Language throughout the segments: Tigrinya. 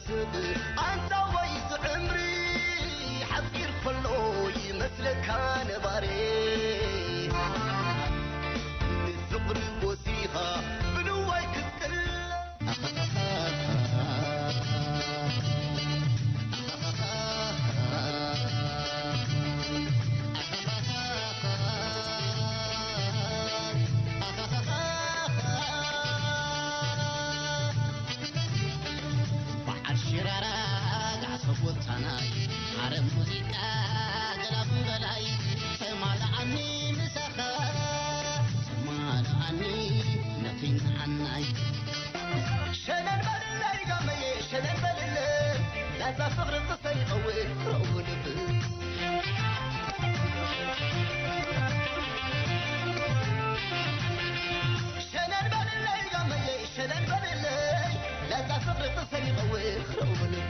ስቕ ኣንታ ወይ ዝዕምሪ ሓጺር ከሎ ይመስለካ ነባሪ። ንፍቕሪ ጎሲኻ ብንዋይ ክትቅለ በዓል ሽራራ ጋዕሶ ቦታናይ፣ ዓረብ ሙዚቃ ገላፉ በላይ፣ ተማልኣኒ ምሳኻ፣ ተማልኣኒ ነኺንዓናይ። ሸለል በልለይ ጋመየ ሸለል በልለይ፣ ላዛ ፍቕሪ ክሰይቐውእ ረእውንብ። ሸለል በልለይ ጋመየ ሸለል በልለይ፣ ላዛ ፍቕሪ ክሰይቐ ወኽረው በልብ።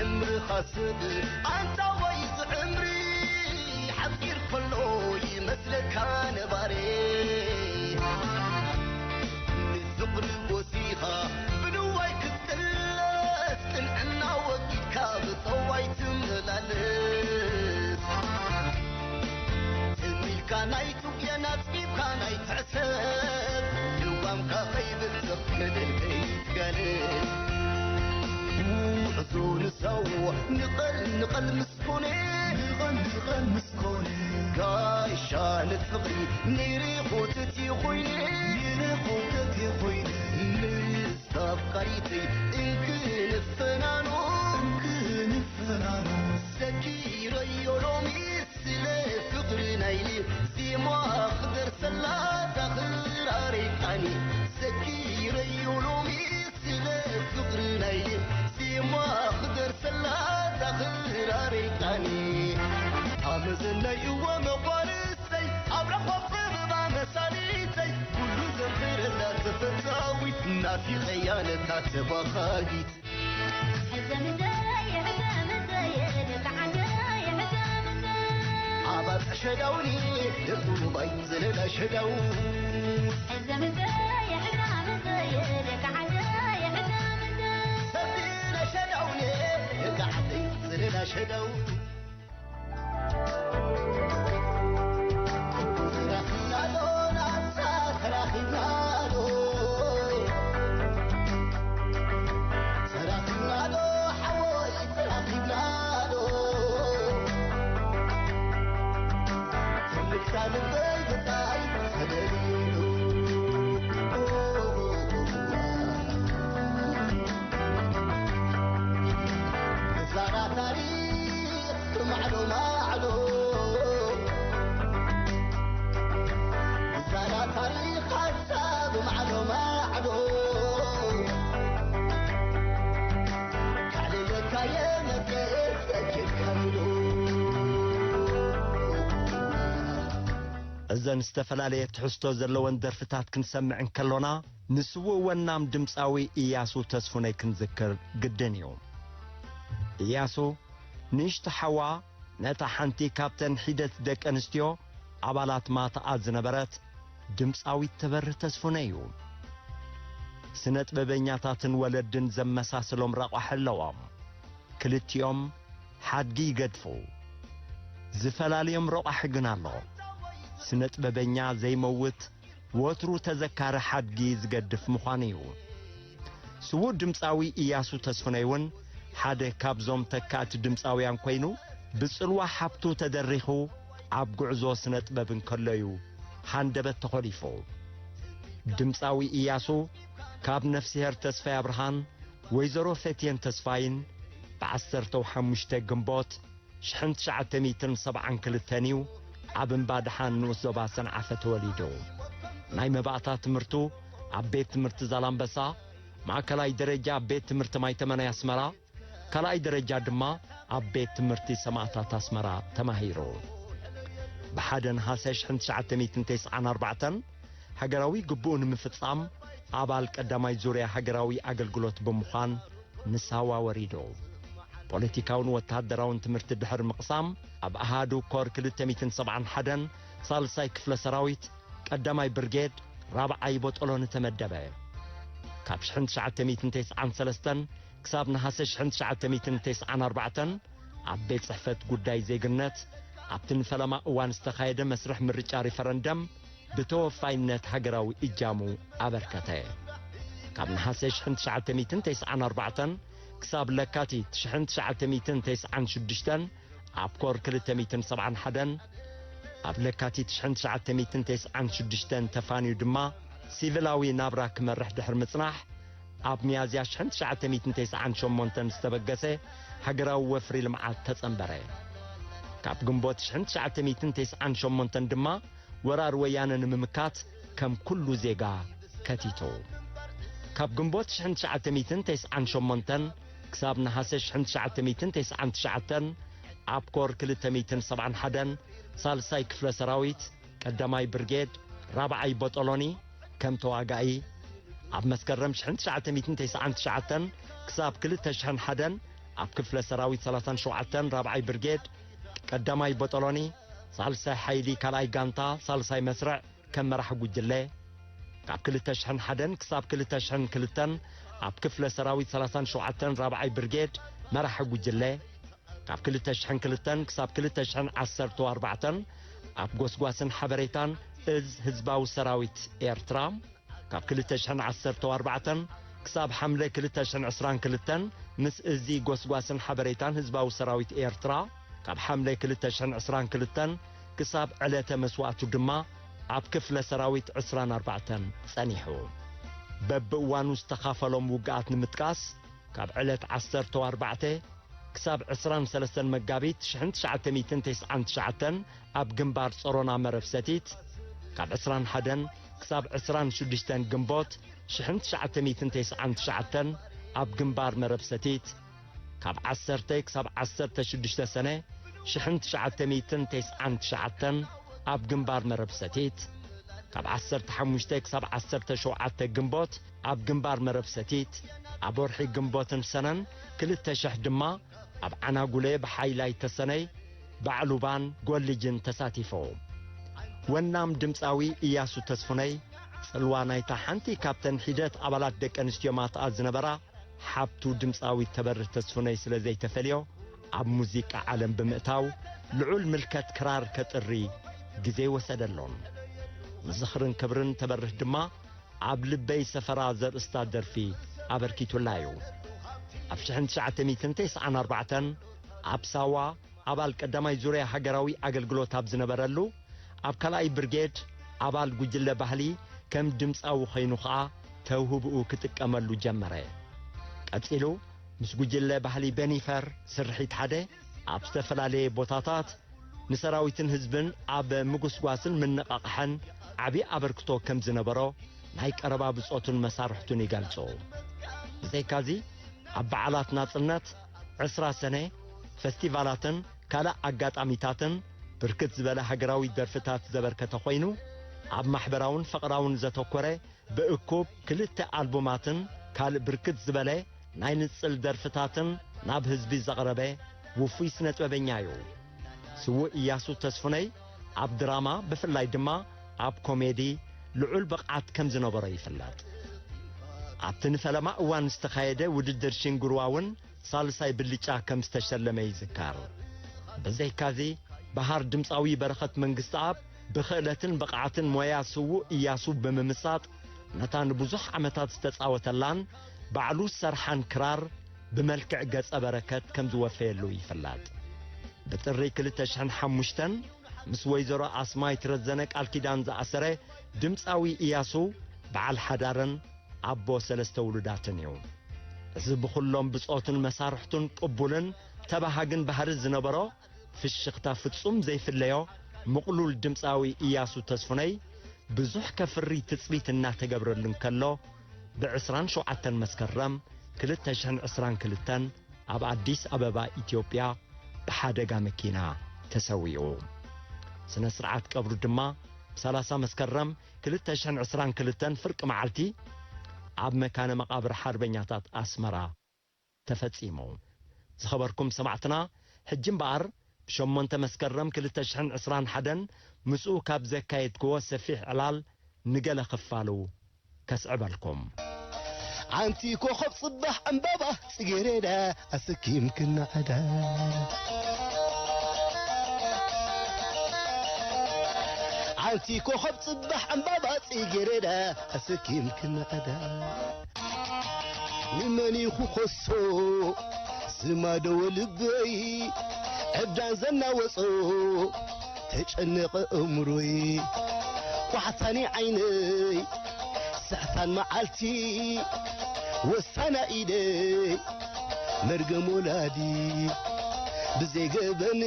ዕምርኻ ስብ ኣንታ ወይ ዝዕምሪ ሓጺር ከሎ ይመስለካ ነባሪ። ንፍቕሪ ጎሲኻ ብንዋይ ክትጥለስ፣ ቅንዕና ወጊድካ ብጸዋይ ትመላለስ። ትም ኢልካ ናይ ትጉየን ኣጽቢብካ ናይ ትሕሰብ፣ ልዋምካ ከይብዝቕ ክልል ከይትጋለብ። ጉዕዞ ንሳዎ ንቐል ንቐል ምስ ኮነ፣ ንቐል ንቐል ምስ ኮነ፣ ጋሻ ንፍቕሪ ነይረ ኮተቴ ኮይነ፣ ነይረ ኮተቴ ኮይነ፣ ምስ ኣፍቃሪተይ እንክንፈናኖ፣ እንክንፈናኖ፣ ሰኪረዮ ሎሚ ስለ ፍቕሪ ናይሊ ዜማ ክደርሰላ ዛኽራረይ ቃኒ ሰኪረዮ ሎሚ ስለ ፍቕሪ ናይሊ ዜማ ክደርሰላ ዛኽራረይ ቃኒ ኣመዘናይ እወ መቋርሰይ ኣብ ረኾብ ጽብባ መሳሊተይ ኩሉ ዘንፍረላ ተፈታዊት ናፊቐያ ነታ ተባኻጊት ኣባጽ ሸዳውኒ ደቁባይ ዘለላ ሸዳው ሰቢና ሸዳውኒ ደቃዓተይ ዘለላ ሸዳው እዘን ዝተፈላለየ ትሕዝቶ ዘለወን ደርፍታት ክንሰምዕ እንከሎና፣ ንስዉእ ወናም ድምጻዊ እያሱ ተስፉነይ ክንዝክር ግድን እዩ። እያሱ፣ ንእሽቶ ሓዋ ነታ ሓንቲ ካብተን ሒደት ደቂ ኣንስትዮ ኣባላት ማታኣ ዝነበረት ድምጻዊት ተበርህ ተስፉነይ እዩ። ስነ ጥበበኛታትን ወለድን ዘመሳስሎም ረቋሒ ኣለዎም። ክልቲኦም ሓድጊ ይገድፉ። ዝፈላልዮም ረቋሒ ግን ኣሎ። ስነ ጥበበኛ ዘይመውት፣ ወትሩ ተዘካሪ ሓድጊ ዝገድፍ ምዃኑ እዩ። ስዉእ ድምጻዊ እያሱ ተስፉነይ እውን ሓደ ካብዞም ተካእቲ ድምጻውያን ኮይኑ፣ ብጽልዋ ሓብቱ ተደሪኹ ኣብ ጉዕዞ ስነ ጥበብ እንከሎ እዩ ሃንደበት ተኾሊፉ። ድምጻዊ እያሱ ካብ ነፍስሄር ተስፋይ ኣብርሃን ወይዘሮ ፈትየን ተስፋይን ብ ዓሰርተ ሓሙሽተ ግንቦት ሽሕን ትሽዓተ ሚእትን ሰብዓን ክልተን እዩ ኣብ እምባ ደሓን ንኡስ ዞባ ሰንዓፈ ተወሊዱ። ናይ መባእታ ትምህርቱ ኣብ ቤት ትምህርቲ ዛላምበሳ፣ ማእከላይ ደረጃ ኣብ ቤት ትምህርቲ ማይተመናይ ኣስመራ፣ ካልኣይ ደረጃ ድማ ኣብ ቤት ትምህርቲ ሰማእታት ኣስመራ ተማሂሩ። ብሓደ ነሓሰ ሽሕን ትሽዓተ ሚእትን ተስዓን ኣርባዕተን ሃገራዊ ግቡኡ ንምፍጻም ኣባል ቀዳማይ ዙርያ ሃገራዊ ኣገልግሎት ብምዃን ንሳዋ ወሪዱ። ፖለቲካውን ወተሃደራውን ትምህርቲ ድሕሪ ምቕሳም፣ ኣብ ኣሃዱ ኮር ክልተ ሚእትን ሰብዓን ሓደን ሳልሳይ ክፍለ ሰራዊት ቀዳማይ ብርጌድ ራብዓይ ቦጦሎኒ ተመደበ። ካብ ሽሕን ትሽዓተ ሚእትን ተስዓን ሰለስተን ክሳብ ነሃሰ ሽሕን ትሽዓተ ሚእትን ተስዓን ኣርባዕተን ኣብ ቤት ጽሕፈት ጉዳይ ዜግነት ኣብቲ ንፈለማ እዋን ዝተኻየደ መስርሕ ምርጫ ሪፈረንደም ብተወፋይነት ሃገራዊ እጃሙ ኣበርከተ። ካብ ነሃሰ ሽሕን ትሽዓተ ሚእትን ተስዓን ኣርባዕተን ክሳብ ለካቲት ሽሕን ትሽዓተ ሚእትን ተስዓን ሽዱሽተን ኣብ ኮር ክልተ ሚእትን ሰብዓን ሓደን፣ ኣብ ለካቲት ሽሕን ትሽዓተ ሚእትን ተስዓን ሽዱሽተን ተፋንዩ ድማ ሲቪላዊ ናብራ ክመርሕ ድሕሪ ምጽናሕ፣ ኣብ ሚያዝያ ሽሕን ትሽዓተ ሚእትን ተስዓን ሸሞንተን ዝተበገሰ ሃገራዊ ወፍሪ ልምዓት ተጸንበረ። ካብ ግንቦት ሽሕን ትሽዓተ ሚእትን ተስዓን ሸሞንተን ድማ ወራር ወያነ ንምምካት ከም ኩሉ ዜጋ ከቲቱ። ካብ ግንቦት ሽሕን ትሽዓተ ሚእትን ተስዓን ሸሞንተን ክሳብ ነሃሰ ሽሕን ትሽዓተ ሚእትን ተስዓን ትሽዓተን ኣብ ኮር ክልተ ሚእትን ሰብዓን ሓደን ሳልሳይ ክፍለ ሰራዊት ቀዳማይ ብርጌድ ራብዓይ ቦጦሎኒ ከም ተዋጋኢ፣ ኣብ መስከረም ሽሕን ትሽዓተ ሚእትን ተስዓን ትሽዓተን ክሳብ ክልተ ሽሕን ሓደን ኣብ ክፍለ ሰራዊት ሰላሳን ሸውዓተን ራብዓይ ብርጌድ ቀዳማይ ቦጦሎኒ ሳልሳይ ሓይሊ ካልኣይ ጋንታ ሳልሳይ መስርዕ ከም መራሒ ጉጅለ፣ ካብ ክልተ ሽሕን ሓደን ክሳብ ክልተ ሽሕን ክልተን ኣብ ክፍለ ሰራዊት ሰላሳን ሸውዓተን ራብዓይ ብርጌድ መራሒ ጉጅለ፣ ካብ ክልተ ሽሕን ክልተን ክሳብ ክልተ ሽሕን ዓሰርተ ኣርባዕተን ኣብ ጎስጓስን ሓበሬታን እዝ ህዝባዊ ሰራዊት ኤርትራ፣ ካብ ክልተ ሽሕን ዓሰርተ ኣርባዕተን ክሳብ ሓምለ ክልተ ሽሕን ዕስራን ክልተን ምስ እዚ ጎስጓስን ሓበሬታን ህዝባዊ ሰራዊት ኤርትራ፣ ካብ ሓምለ ክልተ ሽሕን ዕስራን ክልተን ክሳብ ዕለተ መስዋእቱ ድማ ኣብ ክፍለ ሰራዊት ዕስራን ኣርባዕተን ጸኒሑ። በብእዋኑ ዝተኻፈሎም ውግኣት ንምጥቃስ፣ ካብ ዕለት ዓሰርተ ኣርባዕተ ክሳብ ዕስራን ሰለስተን መጋቢት ሽሕን ትሽዓተ ሚእትን ተስዓን ትሽዓተን ኣብ ግንባር ጸሮና መረብ ሰቲት፣ ካብ ዕስራን ሓደን ክሳብ ዕስራን ሽዱሽተን ግንቦት ሽሕን ትሽዓተ ሚእትን ተስዓን ትሽዓተን ኣብ ግንባር መረብ ሰቲት፣ ካብ ዓሰርተ ክሳብ ዓሰርተ ሽዱሽተ ሰነ ሽሕን ትሽዓተ ሚእትን ተስዓን ትሽዓተን ኣብ ግንባር መረብ ሰቲት፣ ካብ ዓሰርተ ሓሙሽተ ክሳብ ዓሰርተ ሸውዓተ ግንቦት ኣብ ግንባር መረብ ሰቲት፣ ኣብ ወርሒ ግንቦትን ሰነን ክልተ ሽሕ ድማ ኣብ ዓናጉለ ብሓይላይ ተሰነይ ባዕሉባን ጎልጅን ተሳቲፉ። ወናም ድምፃዊ ኢያሱ ተስፉነይ፣ ጽልዋ ናይታ ሓንቲ ካብተን ሒደት ኣባላት ደቂ ኣንስትዮ ማትኣ ዝነበራ ሓብቱ ድምፃዊት ተበርህ ተስፉነይ ስለ ዘይተፈልዮ፣ ኣብ ሙዚቃ ዓለም ብምእታው ልዑል ምልከት ክራር ከጥሪ ግዜ ወሰደሎን። ንዝኽርን ክብርን ተበርህ ድማ ኣብ ልበይ ሰፈራ ዘርእስታ ደርፊ ኣበርኪቱላ እዩ። ኣብ ሽሕን ትሽዓተ ሚእትን ተስዓን ኣርባዕተን ኣብ ሳዋ ኣባል ቀዳማይ ዙርያ ሃገራዊ ኣገልግሎት ኣብ ዝነበረሉ፣ ኣብ ካልኣይ ብርጌድ ኣባል ጉጅለ ባህሊ ከም ድምፃዊ ኾይኑ ኸኣ ተውህብኡ ክጥቀመሉ ጀመረ። ቀጺሉ ምስ ጉጅለ ባህሊ በኒፈር ስርሒት ሓደ ኣብ ዝተፈላለየ ቦታታት ንሰራዊትን ህዝብን ኣብ ምጉስጓስን ምንቕቓሕን ዓቢ ኣበርክቶ ከም ዝነበሮ ናይ ቀረባ ብጾቱን መሳርሕቱን ይገልጹ። ብዘይካዚ፣ ኣብ በዓላት ናጽነት፣ ዕስራ ሰነ፣ ፈስቲቫላትን ካልእ ኣጋጣሚታትን ብርክት ዝበለ ሃገራዊ ደርፍታት ዘበርከተ ኮይኑ፣ ኣብ ማሕበራውን ፍቕራውን ዘተኮረ ብእኩብ ክልተ ኣልቡማትን ካልእ ብርክት ዝበለ ናይ ንጽል ደርፍታትን ናብ ህዝቢ ዘቕረበ ውፉይ ስነ ጥበበኛ እዩ። ስዉእ ኢያሱ ተስፉነይ ኣብ ድራማ፣ ብፍላይ ድማ ኣብ ኮሜዲ ልዑል ብቕዓት ከም ዝነበሮ ይፍለጥ። ኣብቲ ንፈለማ እዋን ዝተኻየደ ውድድር ሽንግርዋ እውን ሳልሳይ ብልጫ ከም ዝተሸለመ ይዝከር። ብዘይካዚ፣ በሃር ድምፃዊ በረኸት መንግስተኣብ ብኽእለትን ብቕዓትን ሞያ ስዉእ ኢያሱ ብምምሳጥ፣ ነታ ንብዙሕ ዓመታት ዝተጻወተላን ባዕሉ ዝሰርሓን ክራር ብመልክዕ ገጸ በረከት ከም ዝወፈየሉ ይፍለጥ። ብጥሪ ክልተ ሽሕን ሓሙሽተን ምስ ወይዘሮ ኣስማይት ረዘነ ቃል ኪዳን ዝኣሰረ ድምፃዊ ኢያሱ በዓል ሓዳርን ኣቦ ሰለስተ ውሉዳትን እዩ። እዚ ብኹሎም ብጾቱን መሳርሕቱን ቅቡልን ተባሃግን ባህሪ ዝነበሮ፣ ፍሽኽታ ፍጹም ዘይፍለዮ ምቕሉል ድምጻዊ ኢያሱ ተስፉነይ፣ ብዙሕ ከፍሪ ትጽቢት እናተገብረሉ እንከሎ፣ ብዕስራን ሸውዓተን መስከረም ክልተ ሽሕን ዕስራን ክልተን ኣብ ኣዲስ ኣበባ ኢትዮጵያ ብሓደጋ መኪና ተሰዊኡ። ስነ ስርዓት ቀብሩ ድማ ብሰላሳ መስከረም ክልተ ሽሕን ዕስራን ክልተን ፍርቂ መዓልቲ ኣብ መካነ መቓብር ሓርበኛታት ኣስመራ ተፈጺሙ። ዝኸበርኩም ሰማዕትና፣ ሕጂ እምበኣር ብሸሞንተ መስከረም ክልተ ሽሕን ዕስራን ሓደን ምስኡ ካብ ዘካየድክዎ ሰፊሕ ዕላል ንገለ ክፋሉ ከስዕበልኩም። ኣንቲ ኮኸብ ጽባሕ ዕምባባ ጽጌረዳ ኣሰኪም ክናዕዳ። ኣንቲ ኮኸብ ጽባሕ ዕምባባ ጽጌረዳ ኣሰኪም ክናዕዳ። ንመን ይኹ ኾሶ ዝማደወ ልበይ ዕብዳን ዘናወጾ ተጨነቐ እምሮይ። ኳሕታኒ ዓይነይ ስሕታን መዓልቲ ወሳና ኢደይ መርገም ወላዲ ብዘይገበን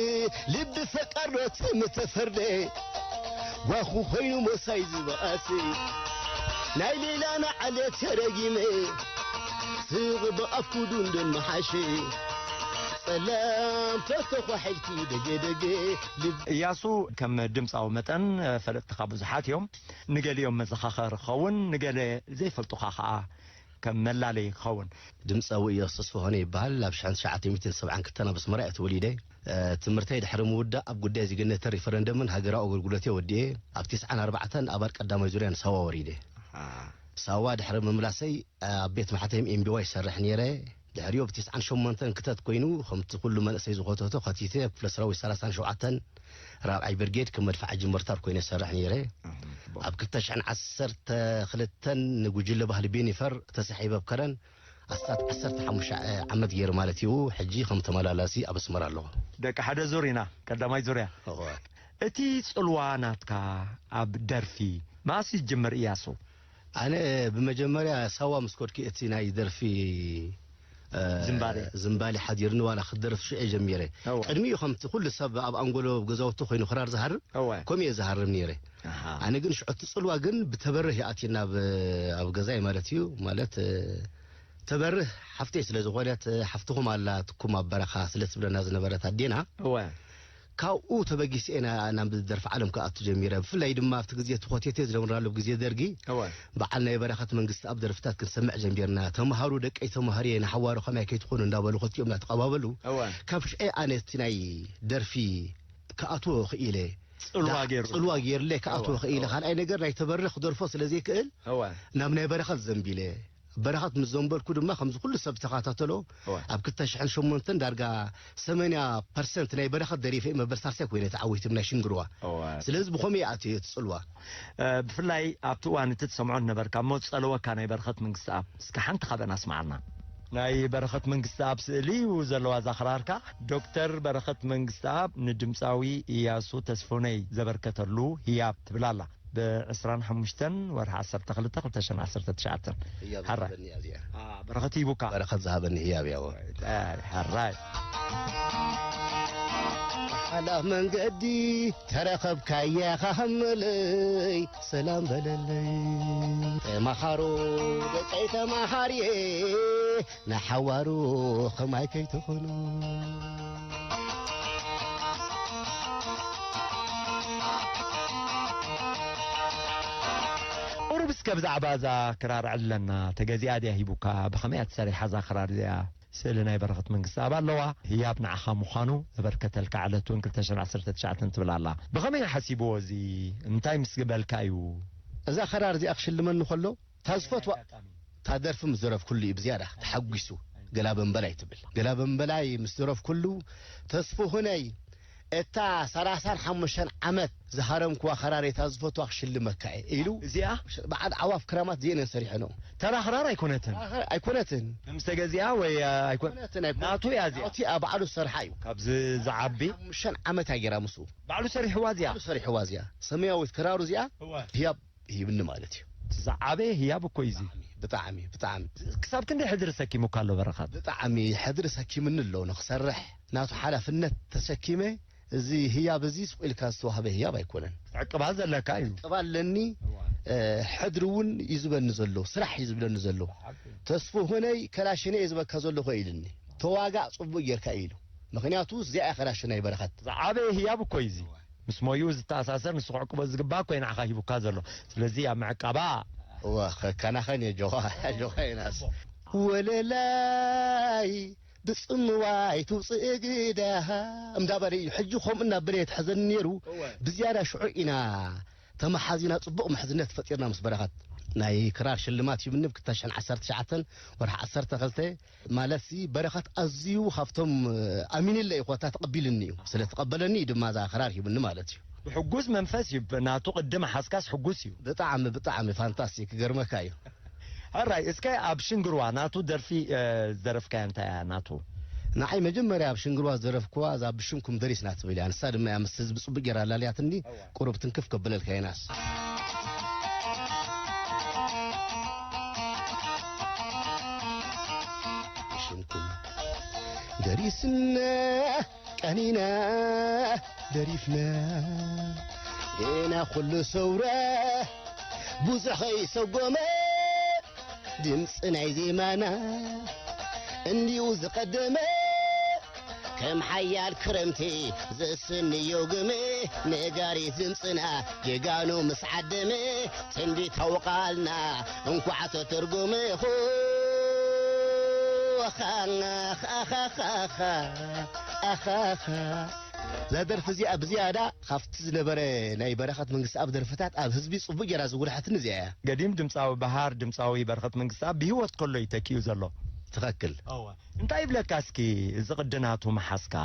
ልቢ ፈቃር ዶ ትም ተፈርደ። ጓኹ ኮይኑ ሞሳይ ዝበኣሰ ናይ ሌላና ዓለት ተረጊመ ስቕ ብኣፍኩ ዱንደን መሓሸ። ጸላም ተተኳሒልኪ ደገ ደገ ልብ እያሱ፣ ከም ድምፃዊ መጠን ፈለጥትኻ ብዙሓት እዮም። ንገሊኦም መዘኻኸሪ ክኸውን፣ ንገለ ዘይፈልጡኻ ኸዓ ከም መላለይ ክኸውን። ድምፃዊ እያሱ ተስፋሆነ ይበሃል። ኣብ ሽሕን ትሽዓተ ሚእትን ሰብዓን ክልተን ኣብ ኣስመራ እየ ተወሊደ። ትምህርተይ ድሕሪ ምውዳእ ኣብ ጉዳይ ዜግነትን ሪፈረንደምን ሃገራዊ ኣገልግሎት እየ ወዲኤ። ኣብ ትስዓን ኣርባዕተን ኣባል ቀዳማይ ዙርያ ንሳዋ ወሪደ። ሳዋ ድሕሪ ምምላሰይ ኣብ ቤት ማሕተም ኤምቢዋይ ይሰርሕ ነይረ። ድሕሪኡ ኣብ ትስዓን ሸሞንተን ክተት ኮይኑ፣ ከምቲ ኩሉ መንእሰይ ዝኸተቶ ከቲተ፣ ኣብ ክፍለ ሰራዊት ሰላሳን ሸውዓተን ራብዓይ ብርጌድ ከም መድፍዓ ጅምርታር ኮይነ ይሰርሕ ነይረ። ኣብ ክልተ ሽሕን ዓሰርተ ክልተን ንጉጅለ ባህሊ ቤኒፈር ተሳሒበ ኣብ ከረን ኣስታት ዓሰርተ ሓሙሽተ ዓመት ገይረ ማለት እዩ። ሕጂ ከም ተመላላሲ ኣብ ኣስመራ ኣለኹ። ደቂ ሓደ ዙር ኢና፣ ቀዳማይ ዙርያ። እወ። እቲ ጽልዋ ናትካ ኣብ ደርፊ መኣስ እዩ ዝጅምር እያሱ? ኣነ ብመጀመርያ ሳዋ ምስ ኮድኪ እቲ ናይ ደርፊ፣ እ፣ ዝምባሌ። ዝምባሌ ሓዲርኒ ዋላ ክደርፍ ሽዑ ጀሚረ። እወ። ቅድሚኡ ከምቲ ኩሉ ሰብ ኣብ ኣንጎሎ ኣብ ገዛውቲ ኮይኑ ክራር ዝሃርም፣ እወ። ከምኡ እየ ዝሃርም ነይረ። ኣሃ። ኣነ ግን ሽዑ እቲ ጽልዋ ግን ብተበርህ ይኣትየና ኣብ፣ ኣብ ገዛይ ማለት እዩ። ማለት፣ እ፣ ተበርህ ሓፍተይ ስለ ዝኾነት፣ ሓፍትኹም ኣላትኩም ኣብ በረኻ ስለ ትብለና ዝነበረት ኣዴና፣ እወ። ካብኡ ተበጊሰ ኢና ናብ ደርፊ ዓለም ክኣቱ ጀሚረ። ብፍላይ ድማ ኣብቲ ግዜ እቲ ኮቴቴ ዝነበርናሉ፣ ኣብ ግዜ ደርጊ፣ እወ። በዓል ናይ በረኸት መንግስትኣብ ደርፍታት ክንሰምዕ ጀሚርና። ተምሃሩ ደቀይ ተምሃርየ ንሓዋሩ ከማይ ከይትኾኑ እንዳበሉ ክልቲኦም እናተቐባበሉ፣ እወ። ካብ ሽዑ ኣነ እቲ ናይ ደርፊ ክኣትዎ ክኢለ። ጽልዋ ዳ-፣ ገይሩ። ጽልዋ ገይሩለይ ክኣትዎ እወ፣ ክኢለ። እወ። ካልኣይ ነገር ናይ ተበርህ ክደርፎ ስለ ዘይክእል፣ እወ። ናብ ናይ በረኸት ዘንቢለ። በረኸት ምስ ዘንበልኩ ድማ ከምዚ ኩሉ ሰብ ዝተኸታተሎ፣ እወ። ኣብ ክልተ ሽሕን ሸሞንተን ዳርጋ ሰማንያ ፐርሰንት ናይ በረኸት ደሪፈ እየ፣ መበል ሳልሳይ ኮይነ ተዓዊተ ናይ ሽንግርዋ። እወ። ስለዚ ብኸምኡ እየ ኣትየ እቲ ጽልዋ። እ፣ ብፍላይ ኣብቲ እዋን እቲ ትሰምዖ ዝነበርካ እሞ ዝጸለወካ ናይ በረኸት መንግስትኣብ፣ እስከ ሓንቲ ካብአን ኣስምዓልና። ናይ በረኸት መንግስትኣብ ስእሊ እዩ ዘለዋ እዛ ክራርካ። ዶክተር በረኸት መንግስትኣብ ንድምፃዊ እያሱ ተስፎነይ ዘበርከተሉ ህያብ ትብል ኣላ። ብዕስራን ሓሙሽተን ወርሒ ዓሰርተ ክልተ ክልተ ሽሕን ዓሰርተ ትሽዓተን። ህያብ ሓራይ። ዝሃበኒ እያ እዚኣ። ኣ፣ በረኸት ሂቡካ። በረኸት ዝሃበኒ ህያብ እያ፣ እወ። ኣ፣ ሓራይ። ሓላፍ መንገዲ ተረኸብካያ ካህመለይ ሰላም በለለይ። ተማሃሩ ደቀይ ተማሃርየ ንሓዋሩ ከማይ ከይትኾኑ። ቁሩብ እስከ ብዛዕባ እዛ ክራር ዕለና፣ ተገዚኣ ድያ ሂቡካ? ብኸመይ እያ ተሰሪሓ እዛ ክራር እዚኣ? ስእሊ ናይ በረኸት መንግስትኣብ ኣለዋ። ህያብ ንዓኻ ምዃኑ ዘበርከተልካ ዕለት እውን ክልተ ሽሕን ዓሰርተ ትሽዓተን ትብል ኣላ። ብኸመይ ሓሲብዎ እዚ? እንታይ ምስ ግበልካ እዩ? እዛ ክራር እዚኣ ክሽልመኒ ከሎ፣ እታ ዝፈትዋ፣ ኣጋጣሚ። እታ ደርፊ ምስ ደረፍኩሉ እዩ ብዝያዳ ተሓጒሱ። ገላ በንበላይ ትብል። ገላ በንበላይ ምስ ደረፍኩሉ፣ ተስፉ ሁነይ፣ እታ ሰላሳን ሓሙሽተን ዓመት ዝሃረምክዋ ክራር እታ ዝፈትዋ ክሽልመካ እየ ኢሉ፣ እዚኣ? በዓል ዓዋፍ ክራማት እዚኤን እየን ሰሪሐንኦ። ተራ ክራር ኣይኮነትን። ተራ ክራር ኣይኮነትን። ምስ ተገዚኣ ወይ፣ ኣ፣ ኣይኮን-፣ ኣይኮነትን፣ ኣይኮነትን። ናቱ እያ እዚኣ። ናቱ እያ፣ ባዕሉ ዝሰርሓ እዩ። ካብዚ ዝዓቢ? ሓሙሽተ ዓመት እያ ገይራ ምስኡ። ባዕሉ ሰሪሕዋ እዚኣ? ባዕሉ ሰሪሕዋ እዚኣ። ሰማያዊት ክራሩ እዚኣ እወ። ህያብ ሂብኒ ማለት እዩ። ዝዓበየ ህያብ እኮ እዩ እዚ። ብጣዕሚ፣ ብጣዕሚ፣ ብጣዕሚ። ክሳብ ክንደይ ሕድሪ ሰኪሙካ ኣሎ በረኸት? ብጣዕሚ ሕድሪ ሰኪምኒ ኣሎ። ንኽሰርሕ ናቱ ሓላፍነት ተሰኪመ፣ እዚ ህያብ እዚ ስቕ ኢልካ ዝተዋህበ ህያብ ኣይኮነን። ዕቅባ ዘለካ እዩ። ዕቅባ ኣለኒ። እዋ። እ፣ ሕድሪ እውን እዩ ዝበኒ ዘሎ፣ ስራሕ እዩ ዝብለኒ ዘሎ። ሓቂ። ተስፉ ሆነይ ከላሽነ እየ ዝበካ ዘለኹ ኢልኒ። ተዋጋእ ጽቡቕ ጌርካ ኢሉ። ምኽንያቱ እዚኣ እያ ከላሽናይ በረኸት። ዝዓበየ ህያብ እኮ እዩ እዚ። ምስ ሞይኡ ዝተኣሳሰር፣ ንሱ ክዕቅቦ ዝግባእ እኮ እዩ ንዓኻ ሂቡካ ዘሎ። ስለዚ ኣብ ምዕቃባ እዋ፣ ከከናኸን እየ ጆኻ፣ ጆኻ ኢናስ። ወለላይ ብጽምዋይ ትውጽእ ግዳ እንዳበለ እዩ። ሕጂ ከምኡ እናበለ የትሕዘኒ ነይሩ። እወ። ብዝያዳ ሽዑ ኢና ተመሓዚና፣ ጽቡቕ ምሕዝነት ፈጢርና ምስ በረኸት። ናይ ክራር ሽልማት ሂብኒ ብ ክልተ ሽሕን ዓሰርተ ትሽዓተን ወርሒ ዓሰርተ ክልተ። ማለት ሲ በረኸት ኣዝዩ ካብቶም ኣሚንለ እዩ ኮታ ተቐቢልኒ እዩ። ስለ ተቐበለኒ እዩ ድማ እዛ ክራር ሂብኒ ማለት እዩ። ብሕጉስ መንፈስ እዩ። ናቱ ቅድም ሓስካስ ሕጉስ እዩ። ብጣዕሚ፣ ብጣዕሚ ፋንታስቲክ፣ ክገርመካ እዩ። ሕራይ፣ እስከ ኣብ ሽንግርዋ ናቱ ደርፊ፣ እ፣ ዝደረፍካያ እንታይ እያ ናቱ? ንዓይ መጀመርያ ኣብ ሽንግርዋ ዝደረፍክዋ እዛ ብሽምኩም ደሪስና ትብል እያ። ንሳ ድማ እያ ምስ ህዝቢ ጽቡቅ ጌራ ኣላልያትኒ። እዋ። ቁሩብ ትንክፍ ከብለልካ ኢናስ። ብሽምኩም ደሪስና ቀኒና ደሪፍና ገና ኩሉ ሰውራ ብዙሕ ከይሰጎመ ድምፂ ናይ ዜማና እንዲዩ ዝቐደመ ከም ሓያል ክረምቲ ዝስንዮ ግመ ነጋሪት ድምፅና ጀጋኑ ምስ ዓደመ ትንቢታዊ ቃልና እንኳዕ ተተርጎመ። ኹ ኣኻኻኻኻኻኻ። እዛ ደርፊ እዚኣ ብዝያዳ ካብቲ ዝነበረ ናይ በረኸት መንግስትኣብ ደርፍታት ኣብ ህዝቢ ጽቡቕ ጌራ ዝጉልሐትኒ እዚኣ እያ። ገዲም ድምጻዊ በሃር፣ ድምጻዊ በረኸት መንግስትኣብ ብህይወት ከሎ እዩ ተኪኡ ዘሎ። ትኸክል። እወ። እንታይ ይብለካ እስኪ እዚ ቅዲ ናቱ መሓዝካ?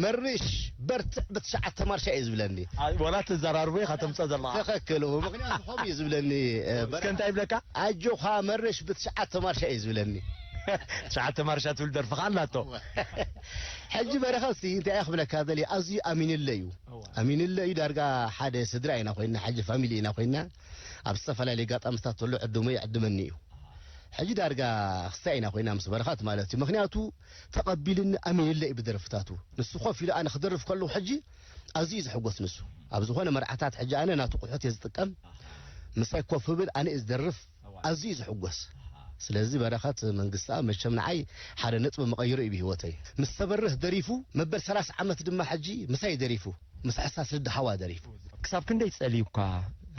መርሽ በርትዕ ብትሽዓተ ማርሻ እዩ ዝብለኒ። ኣ፣ ወላ ትዘራርቦ ኢኻ ተምጽኦ ዘለኻ። ትኸክል። ምኽንያቱ ከምኡ እዩ ዝብለኒ፣ እ፣ እስከ እንታይ ይብለካ? ኣጆኻ መርሽ ብትሽዓተ ማርሻ እዩ ዝብለኒ። ትሽዓተ ማርሻ ትብል ደርፊ ኸኣ ኣላቶ። ሕጂ በረኸትሲ እንታይ እየ ክብለካ ደልየ፣ ኣዝዩ ኣሚንለ እዩ። እወ። ኣሚንለ እዩ። ዳርጋ ሓደ ስድራ ኢና ኮይና፣ ሕጂ ፋሚሊ ኢና ኮይና። ኣብ ዝተፈላለዩ ኣጋጣሚታት ተሎ ዕድሙ ይዕድመኒ እዩ። ሕጂ ዳርጋ ክስታይ ኢና ኮይና ምስ በረኸት ማለት እዩ። ምኽንያቱ ተቐቢልኒ ኣሚንለ እዩ ብደርፍታቱ። ንሱ ኮፍ ኢሉ ኣነ ክደርፍ ከለኹ ሕጂ ኣዝዩ እዩ ዝሕጎስ ንሱ። ኣብ ዝኾነ መርዓታት ሕጂ ኣነ ናቱ ቁሑት እየ ዝጥቀም። ምሳይ ኮፍ ብል ኣነ እየ ዝደርፍ። ኣዝዩ እዩ ዝሕጎስ። ስለዚ በረኸት መንግስትኣብ መቸም ንዓይ ሓደ ነጥቢ መቐይሮ እዩ ብህይወተይ። ምስ ተበርህ ደሪፉ መበል ሰላሳ ዓመት ድማ ሕጂ ምሳይ ደሪፉ ምስ ሕሳስ ልዲ ሓዋ ደሪፉ። ክሳብ ክንደይ ጸልዩካ፣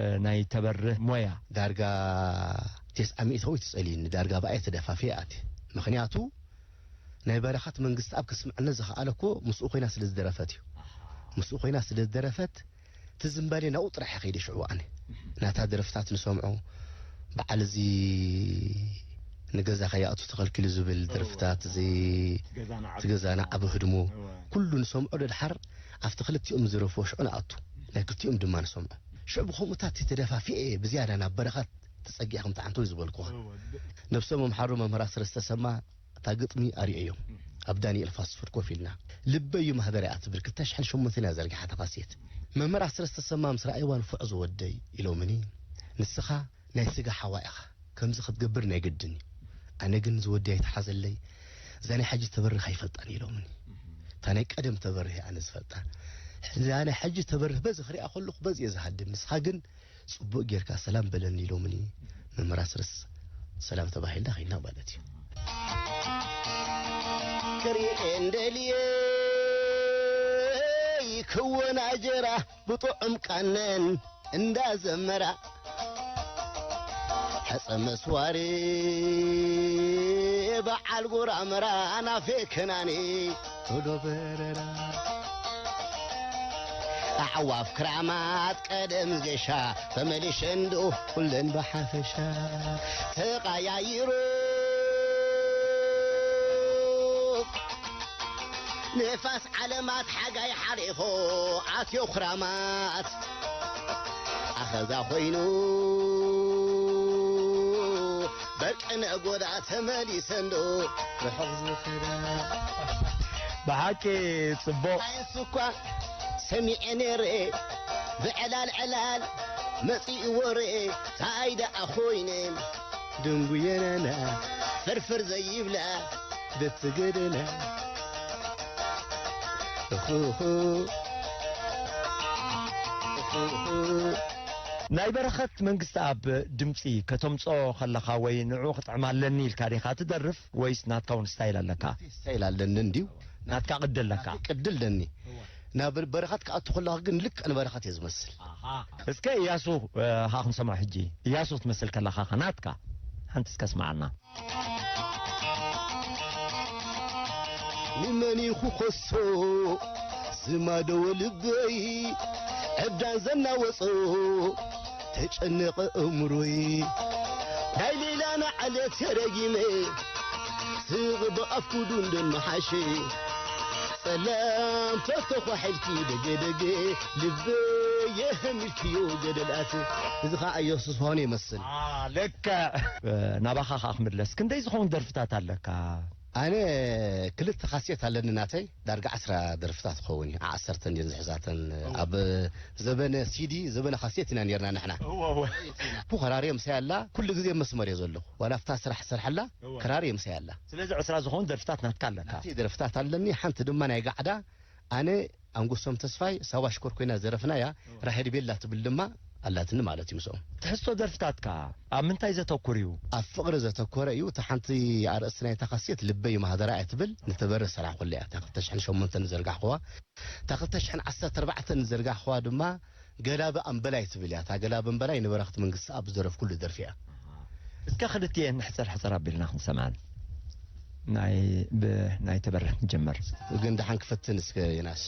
እ፣ ናይ ተበርህ ሞያ? ዳርጋ ተስዓ ሚእታዊት ጸልዩኒ። ዳርጋ ብኣይ ተደፋፊ ኣቲ። ምኽንያቱ ናይ በረኸት መንግስትኣብ ክስምዐኒ ዝኸኣለ እኮ ምስኡ ኮይና ስለ ዝደረፈት እዩ። ምስኡ ኮይና ስለ ዝደረፈት እቲ ዝምባሌ ናብኡ ጥራሕ ከይደ ሽዑ ኣነ። ናታ ደረፍታት ንሰምዖ። በዓል እዚ ንገዛ ከይኣቱ ተኸልኪሉ ዝብል ደርፍታት እዚ ገዛና ዓቢ እቲ ገዛና ዓቢ ህድሞ። እወ። ኩሉ ንሰምዖ ደድሓር ኣብቲ ክልቲኦም ዝደረፍዎ ሽዑ ንኣቱ። ናይ ክልቲኦም ድማ ንሰምዖ። ሽዑ ብኸምኡታት ተደፋፊኤ ብዝያዳ ናብ በረኸት ተጸጊዐ ከምቲ ዓንተው ዝበልኩኻ። እወ። ነብሶም ኣምሓሩ መምህር ኣስረስ ተሰማ እታ ግጥሚ ኣርእዮም። ኣብ ዳንኤል ፋስት ፉድ ኮፍ ኢልና። ልበይ እዩ ማህደር እያ ትብል ክልተ ሽሕን ሸሞንተን እያ ዘርጊሓ እታ ካሴት። መምህር ኣስረስ ተሰማ ምስ ረኣይዋ ንፉዕ ዝወደይ ኢሎምኒ። ንስኻ ናይ ስጋ ሓዋ ኢኻ። ከምዚ ክትገብር ናይ ግድን እዩ። ኣነ ግን ዝወደይ ኣይተሓዘለይ። እዛ ናይ ሕጂ ተበርህ ኣይፈልጣን ኢሎምኒ። እታ ናይ ቀደም ተበርህ እየ ኣነ ዝፈልጣ። እዛ ናይ ሕጂ ተበርህ በዚ ክሪኣ ከለኹ በዚ እየ ዝሃድም። ንስኻ ግን ጽቡቕ ጌርካ ሰላም በለኒ ኢሎምኒ። መምህር ኣስረስ ሰላም ተባሂልና ኸይድና ማለት እዩ። ክሪኤን ደልየ ይክወን ኣጀራ ብጥዑም ቃነን እንዳዘመራ ሕፀ መስዋሪ በዓል ጉራምራ ናፌ ከናኒ ቶሎ በረራ ኣዕዋፍ ክራማት ቀደም ገሻ ተመሊሸ እንዶ ኩለን ብሓፈሻ ተቓያይሩ ንፋስ ዓለማት ሓጋይ ሓሪኾ ኣትዮ ክራማት ኣኸዛ ኮይኑ በርቂ ነጎዳ ተመሊሰ እንዶ ርሑቕ ዝኸዳ ብሓቂ ጽቡቕ። ሳይንስ እኳ ሰሚዐ ነይረ ብዕላል ዕላል መጺእዎ ርኤ ታይ ደኣ ኮይነ ድንጉየናና ፍርፍር ዘይብላ ብትገደና እኹኹ እኹኹ ናይ በረኸት መንግስቲ ኣብ ድምፂ ከተምፅኦ ከለኻ ወይ ንዑ ክጥዕም ኣለኒ ኢልካ ዲኻ ትደርፍ ወይስ ናትካ እውን ስታይል ኣለካ? ስታይል ኣለኒ እንድዩ። ናትካ ቅዲ ኣለካ? ናተይ ቅዲ ኣለኒ። ናብ በረኸት ክኣቱ ከለኹ ግን ልክዕ ንበረኸት እየ ዝመስል። ኣሃ። እስከ እያሱ፣ እ፣ ኻ ክንሰምዖ ሕጂ። እያሱ ክትመስል ከለኻ ኸ ናትካ ሓንቲ እስከ ስምዓና። ንመን ኢኹ ከሶ ዝማደወ ልበይ ዕብዳን ዘናወጾ ተጨነቐ እምሮይ ናይ ሌላና ዓለት ተረጊመ ስቕ ብኣፍኩዱ እንደመሓሸ ጸላም ተተኳሒልኪ ደገደገ ልበየ ሀሚልክዮ ገደላት። እዚ ኸዓ ኢየሱስ ሆነ ይመስል። ለካ ናባኻ ኸዓ ክምለስ፣ ክንደይ ዝኸውን ደርፍታት ኣለካ? ኣነ ክልተ ካሴት ኣለኒ ናተይ፣ ዳርጋ ዓስራ ደርፍታት ክኸውን እዩ። ዓሰርተ እንድየን ዝሕዛተን። ኣብ ዘበነ ሲዲ፣ ዘበነ ካሴት ኢና ነርና ንሕና። እወ፣ እወ። ቡ ከራርየ ምሳይ ኣላ፣ ኩሉ ግዜ መስመር እየ ዘለኹ። ዋላ ኣብታ ስራሕ ሰርሐላ፣ እወ። ከራርየ ምሳይ ኣላ። ስለዚ ዕስራ ዝኾኑ ደርፍታት ናትካ ኣለካ። ናተይ ደርፍታት ኣለኒ፣ ሓንቲ ድማ ናይ ጋዕዳ፣ ኣነ ኣንጎሶም ተስፋይ ሳዋ ሽኮር ኮይና ዝደረፍናያ፣ እወ። ራሄል ቤላ ትብል ድማ ኣላትኒ ማለት እዩ ምስኦም። ትሕዝቶ ደርፍታትካ ኣብ ምንታይ ዘተኩር እዩ? ኣብ ፍቕሪ ዘተኮረ እዩ። እታ ሓንቲ ኣርእስቲ ናይታ ካሴት ልበይ ማህደራ እያ ትብል፣ ንተበረ ሰራሕኩላ እያ። እታ ክልተ ሽሕን ሸሞንተን ዝዘርጋሕኩዋ፣ እታ ክልተ ሽሕን ዓሰርተ ኣርባዕተን ዝዘርጋሕኩዋ ድማ ገላብ ኣምበላይ ትብል እያ። እታ ገላብ ኣምበላይ ንበረኽት መንግስቲ ኣብ ዝደረፍኩሉ ደርፊ እያ። እስከ ክልቲኤን ሕጽር ሕጽር ኣቢልና ክንሰምዐን። ናይ፣ ብ-፣ ናይ ተበረ ንጀምር። ግን ደሓን ክፈትን እስከ ዮናስ።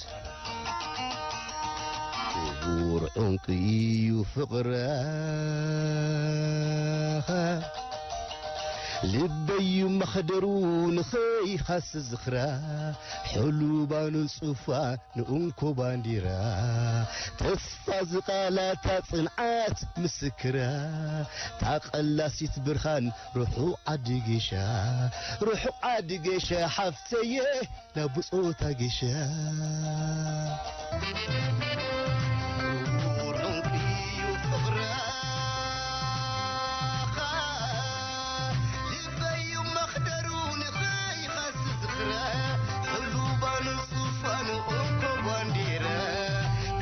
ክቡር ዕንቂ እዩ ፍቕርኻ፣ ልበዩ መኽደሩ ንኸይኻስ ዝኽራ፣ ሕሉባ ንጹፋ ንእንኮ ባንዲራ፣ ተስፋ ዝቓላታ ጽንዓት ምስክራ፣ ታቐላሲት ብርሃን ርሑቕ ዓዲ ጌሻ፣ ርሑቕ ዓዲ ጌሻ ሓፍተየ፣ ናብ ብጾታ ጌሻ። ክቡር ዕንቁ እዩ ፍቕርኻ፣ ልበዩ መኽደሩ ንኸይኸስ ዝኽረ፣ ሕሉባ ንጹፋ ንእንኮ ባንዲረ፣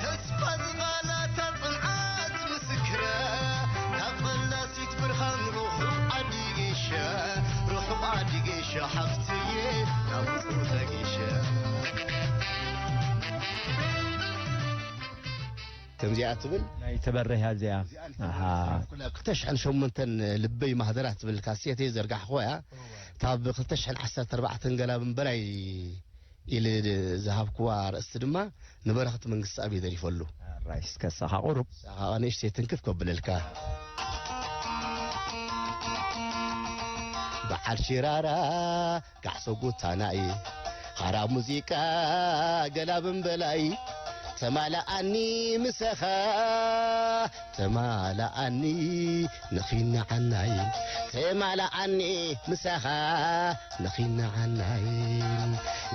ተስፋ ዝቓላታ ጽንዓት ምስክረ፣ ናብ ፈላሲት ብርሃን ርሑቕ ዓዲ ጌሸ፣ ርሑቕ ዓዲ ጌሸ ሓፍትየ፣ ናብ ርሑቕ ጌሸ። ከምዚኣ ትብል። ናይ ተበረህያ እዚኣ። እዚኣ ኣሃ። ኣብ ክልተ ሽሕን ሸሞንተን ልበይ ማህደራ ትብል ካሴተይ ዘርጋሕኩዋ እያ። እታ ብ ክልተ ሽሕን ዓሰርተ ኣርባዕተን ገላ ምበላይ ኢለ ዝሃብኩዋ ኣርእስቲ ድማ ንበረኸት መንግስትኣብ እዩ ደሪፈሉ። ኣራይ፣ እስከ ንሳኻ ቁሩብ። ንሳኻ ንእሽተይ ትንክፍ ከብለልካ። በዓል ሽራራ ጋዕሶ ጉታናይ፣ ሓራ ሙዚቃ ገላ ብምበላይ፣ ተማልኣኒ ምሳኻ፣ ተማልኣኒ ንኺንዓናይ፣ ተማልኣኒ ምሳኻ ንኺንዓናይ።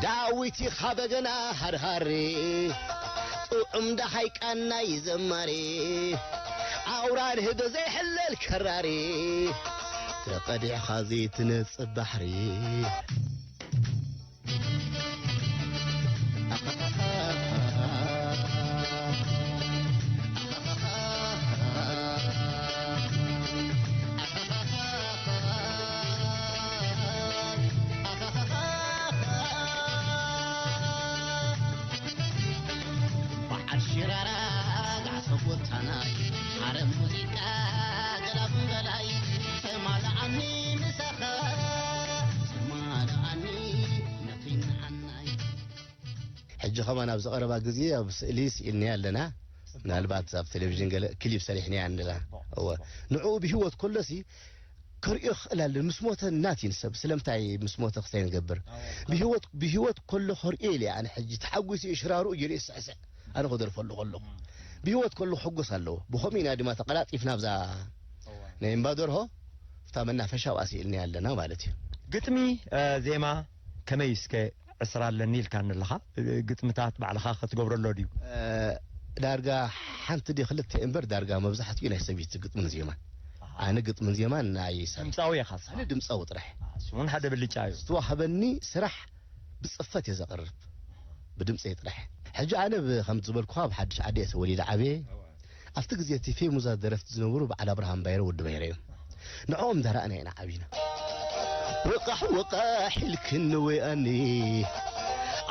ዳዊት ኢኻ በገና ሃርሃሪ፣ ጥዑም ደሃይ ቃናይ ዘማሪ፣ ኣውራር ህደ ዘይሕለል ከራሪ፣ ተቐዲሕኻ ዘይትነጽ ባሕሪ። በዓል ሽራራ ጋዕሶ ጎታናይ፣ ዓረብ ሙዚቃ ገላ ምበላይ፣ ተማልኣኒ ምሳኻ፣ ተማልኣኒ ነኺንዓናይ። ሕጂ ከማን ኣብዚ ቀረባ ግዜ ኣብ ስእሊ ስኢልናያ ኣለና። ምናልባት ኣብ ቴሌቪዥን ገለ ክሊፕ ሰሪሕናያ ኣለና። እወ። ንዕኡ ብህይወት ከሎሲ ከርእዮ ክኽእል ኣለኒ። ምስ ሞተ ናት እዩ ንሰብ። ስለምንታይ ምስ ሞተ ክስታይ ንገብር? ብህይወት፣ ብህይወት ከሎ ከርእዮ ኢለ ኣነ ሕጂ ተሓጒሰ እየ ሽራርኡ ገይረ ይስዕስዕ። ኣነ ክደርፈሉ ከለኹ። ብህይወት ከሎ ክሕጎስ ኣለዎ። ብኸምኡ ኢና ድማ ተቐላጢፍና ኣብዛ ናይ እምባ ደርሆ፣ ኣብታ መናፈሻ ኣብኣ ስኢልናያ ኣለና ማለት እዩ። ግጥሚ፣ እ፣ ዜማ ከመይ እስከ ዕስራ ኣለኒ ኢልካኒ ኣለኻ? እ፣ ግጥምታት ባዕልኻ ክትገብረሎ ድዩ? እ፣ ዳርጋ ሓንቲ ድዩ ክልተ እምበር፣ ዳርጋ መብዛሕትኡ ናይ ሰበይቲ ግጥምን ዜማን። ኣነ ግጥምን ዜማን ኣይሰርሕን። ድምጻዊ ኢኻ ንስኻ? ኣነ ድምጻዊ ጥራሕ። እሱ እውን ሓደ ብልጫ እዩ። ዝተዋህበኒ ስራሕ ብጽፈት እየ ዘቕርብ። ብድምጸይ ጥራሕ። ሕጂ ኣነ ብ-፣ ከም ዝበልኩኻ ኣብ ሓድሽ ዓዲ እየ ተወሊደ ዓብየ። ኣብቲ ግዜ እቲ ፌሙዛት ደረፍቲ ዝነበሩ በዓል ኣብርሃም ባይረ ወዲ ባይረ እዮም። ንዕኦም እንዳረኣና ኢና ዓቢና። ወቃሕ ወቃሕ ኢልክኒ ወያኒ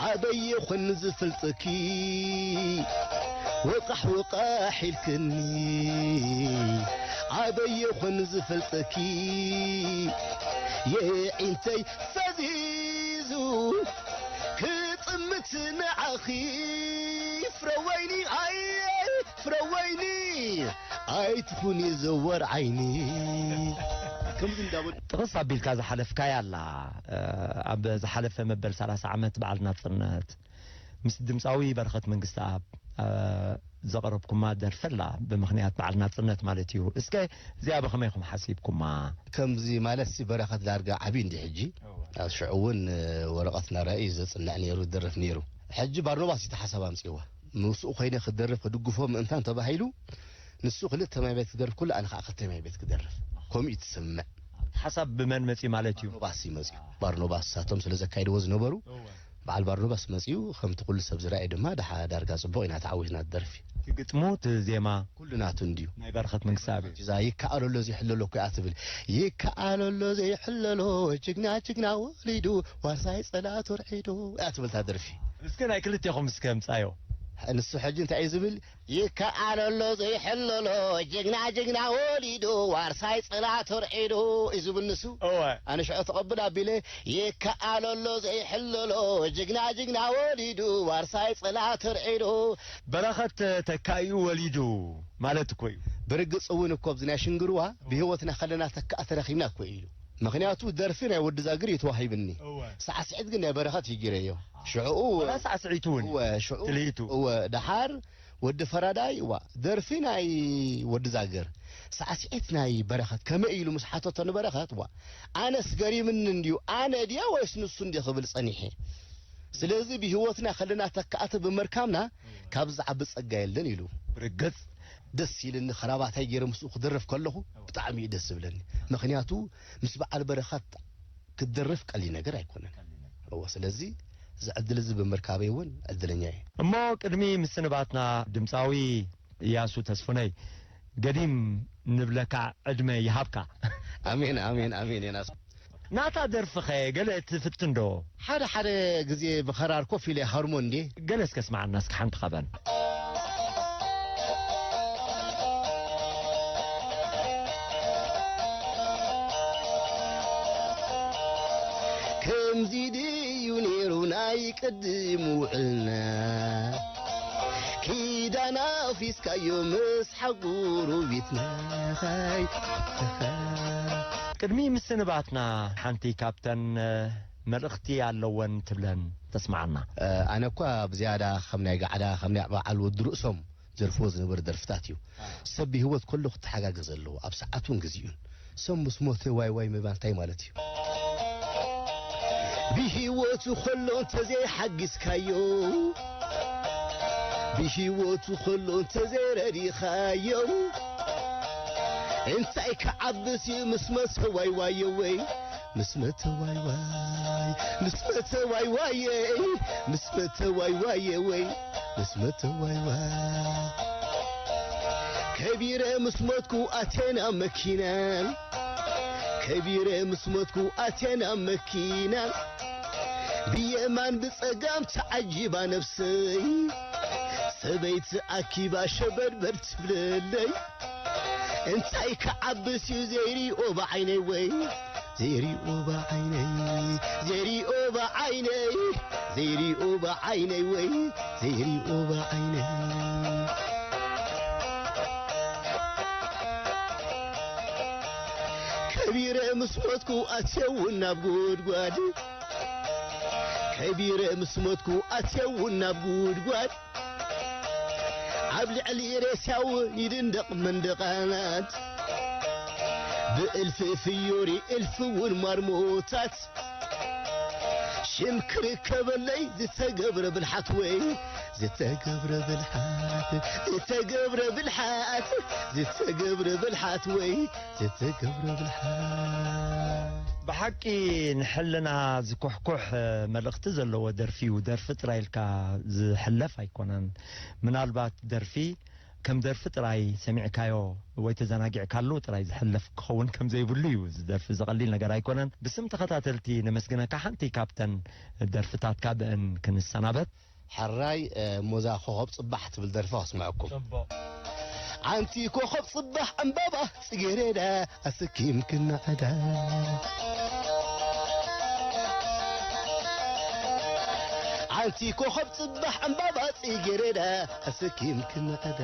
ዓበየ ኾን ዝፈልጠኪ፣ ወቃሕ ወቃሕ ኢልክኒ ዓበየ ኾን ዝፈልጠኪ፣ የዒንተይ ፈዚዙ ክጥምት ንዓኺ ፍረወይኒ ኣየ ፍረወይኒ ኣይትኹኒ ዘወር ዓይኒ። ከምዚ እንዳበሉ ጥቕስ ኣቢልካ ዝሓለፍካያ ኣላ። ኣብ ዝሓለፈ መበል ሰላሳ ዓመት በዓል ናጽነት ምስ ድምፃዊ በረኸት መንግስተኣብ ዘቕረብኩማ ደርፊ ኣላ፣ ብምኽንያት በዓል ናጽነት ማለት እዩ። እስከ እዚኣ ብኸመይ ኢኹም ሓሲብኩማ? ከምዚ ማለት ሲ በረኸት ዳርጋ ዓብዩ እንዲ ሕጂ። ኣብ ሽዑ እውን ወረቐትና ራእዩ ዘጽንዕ ነይሩ፣ ዝደርፍ ነይሩ። ሕጂ ባርኖባስ እዩ ተሓሳብ ኣምጽእዋ። ምስኡ ኮይነ ክደርፍ ክድግፎ ምእንታን ተባሂሉ፣ ንሱ ክልተ ማይ ቤት ክደርፍ ኩሉ ኣነ ከዓ ክልተ ማይ ቤት ክደርፍ። ከምኡ እዩ ትስምዕ። ሓሳብ ብመን መጺ ማለት እዩ? ባርኖባስ እዩ መጺኡ። ባርኖባስ ሳቶም ስለ ዘካይድዎ ዝነበሩ፣ በዓል ባርኖባስ መጺኡ፣ ከምቲ ኩሉ ሰብ ዝረኣየ ድማ፣ ደሓ ዳርጋ ጽቡቕ ኢና ተዓዊትና ደርፊ። እቲ ግጥሙ፣ እቲ ዜማ ኩሉ ናቱ እንድዩ። ናይ በረኸት መንግስተኣብ እዩ። እዛ ይከኣለሎ ዘይሕለሎ እኮ እያ ትብል። ይከኣለሎ ዘይሕለሎ፣ ጅግና ጅግና ወሊዱ፣ ዋርሳይ ጸላእቱ ርዒዱ እያ ትብል እታ ደርፊ። እስከ ናይ ክልቴኹም እስከ ምጻዮ። ንሱ ሕጂ እንታይ እዩ ዝብል? ይከኣለሎ ዘይሕለሎ፣ ጅግና ጅግና ወሊዱ፣ ዋርሳይ ጸላእቱ ርዒዱ እዩ ዝብል ንሱ። እወ። ኣነ ሽዑ ተቐብል ኣቢለ፣ ይከኣለሎ ዘይሕለሎ፣ ጅግና ጅግና ወሊዱ፣ ዋርሳይ ጸላእቱ ርዒዱ። በረኸት ተካኢኡ ወሊዱ ማለት እኮ እዩ። ብርግጽ እውን እኮ ኣብዚ ናይ ሽንግርዋ ብህይወትና ከለና ተካእቲ ረኺብና እኮ እዩ ኢሉ። ምኽንያቱ ደርፊ ናይ ወዲ ዛግር እዩ ተዋሂብኒ። እወ። ሳዕስዒት ግን ናይ በረኸት ይጊረዮ። ሽዕኡ ወላ ሳዕስዒቱ እውን እወ፣ ሽዑ ትልሂቱ። እወ፣ ደሓር ወዲ ፈራዳይ፣ እዋ፣ ደርፊ ናይ ወዲ ዛግር፣ ሳዕስዒት ናይ በረኸት ከመይ ኢሉ ምስ ሓተቶ ንበረኸት፣ እዋ፣ ኣነስ ገሪምኒ እንድዩ፣ ኣነ ድየ ወይስ ንሱ እንድየ ክብል ጸኒሐ። ስለዚ ብህይወትና ከለና ተካእቲ ብምርካብና ካብዚ ዝዓቢ ጸጋ የለን ኢሉ። ብርግጽ። ደስ ኢልኒ፣ ክራባታይ ገይረ ምስኡ ክደርፍ ከለኹ ብጣዕሚ እዩ ደስ ዝብለኒ። ምኽንያቱ ምስ በዓል በረኸት ክትደርፍ ቀሊል ነገር ኣይኮነን። እዎ፣ ስለዚ እዚ ዕድል እዚ ብምርካበይ እውን ዕድለኛ እየ። እሞ ቅድሚ ምስንባትና ድምፃዊ እያሱ ተስፉነይ ገዲም ንብለካ ዕድመ ይሃብካ። ኣሜን፣ ኣሜን፣ ኣሜን። የናስ ናታ ደርፍኸ ገለ ትፍትን ዶ? ሓደ ሓደ ግዜ ብኸራር ኮፍ ኢለ ሃርሞ እንዴ። ገለ እስከ ስምዓና እስከ ሓንቲ ካባን። ከምዚ ድዩ ነይሩ ናይ ቅድም ውዕልና፣ ኪዳን ኣፍሪስካዮ ምስ ሓጎረቤትና። ቅድሚ ምስንባትና ሓንቲ ካብተን መልእኽቲ ኣለወን ትብለን ተስምዓና። ኣነ እኳ ብዝያዳ ከም ናይ ጋዕዳ፣ ከም ናይ በዓል ወዲ ርእሶም ዘርፍዎ ዝነበረ ደርፍታት እዩ። ሰብ ብህይወት ከሎ ክተሓጋገዝ ኣለዎ፣ ኣብ ሰዓቱን ግዜኡን። ሰብ ምስ ሞተ ዋይ ዋይ ምባል እንታይ ማለት እዩ? ብህይወቱ ከሎ እንተዘይሓጊዝካዮ፣ ብህይወቱ ከሎ እንተዘይረዲኻዮ፣ እንታይ ክዓብስ እዩ ምስ መሰዋይ ዋየወይ? ምስ መተዋይ ዋይ፣ ምስ መተዋይ ዋየ፣ ምስ መተዋይ ዋየ ወይ፣ ምስ መተዋይ ዋይ። ከቢረ ምስ ሞትኩ ኣቴና መኪና፣ ከቢረ ምስ ሞትኩ ኣቴና መኪና፣ ብየማን ብጸጋም ተዓጂባ ነፍሰይ፣ ሰበይቲ ኣኪባ ሸበድበድ ትብለለይ። እንታይ ክዓብስ እዩ ዘይሪኦ ብዓይነይ ወይ ዘይሪኦ ብዓይነይ፣ ዘይሪኦ ብዓይነይ፣ ዘይሪኦ ብዓይነይ ወይ ዘይሪኦ ብዓይነይ። ከቢረ ምስ ሞትኩ ኣትየውን ናብ ጉድጓድ፣ ከቢረ ምስ ሞትኩ ኣትየውን ናብ ጉድጓድ። ኣብ ልዕሊ ሬሳው ይድንደቕ መንደቓት፣ ብእልፊ ፍዮሪ እልፊ እውን ማርሞታት። ሽም ክርከበለይ ዝተገብረ ብልሓት ወይ ዝተገብረ ብልሓት፣ ዝተገብረ ብልሓት፣ ዝተገብረ ብልሓት ወይ ዝተገብረ ብልሓት። ብሓቂ ንሕልና ዝኩሕኩሕ መልእኽቲ ዘለዎ ደርፊ እዩ። ደርፊ ጥራይ ኢልካ ዝሕለፍ ኣይኮነን። ምናልባት ደርፊ ከም ደርፊ ጥራይ ሰሚዕካዮ ወይ ተዘናጊዕካሉ ጥራይ ዝሕለፍ ክኸውን ከም ዘይብሉ እዩ። እዚ ደርፊ እዚ ቀሊል ነገር ኣይኮነን። ብስም ተኸታተልቲ ነመስግነካ። ሓንቲ ካብተን ደርፍታትካ ብእን ክንሰናበት። ሕራይ፣ እ፣ ሞዛ ኮኸብ ጽባሕ ትብል ደርፊ ከስምዐኩም። ጽቡቕ። ኣንቲ ኮኸብ ጽባሕ ዕምባባ ጽጌረዳ ኣሰኪምክኒ ዕዳ። ኣንቲ ኮኸብ ጽባሕ ዕምባባ ጽጌረዳ ኣሰኪምክኒ ዕዳ።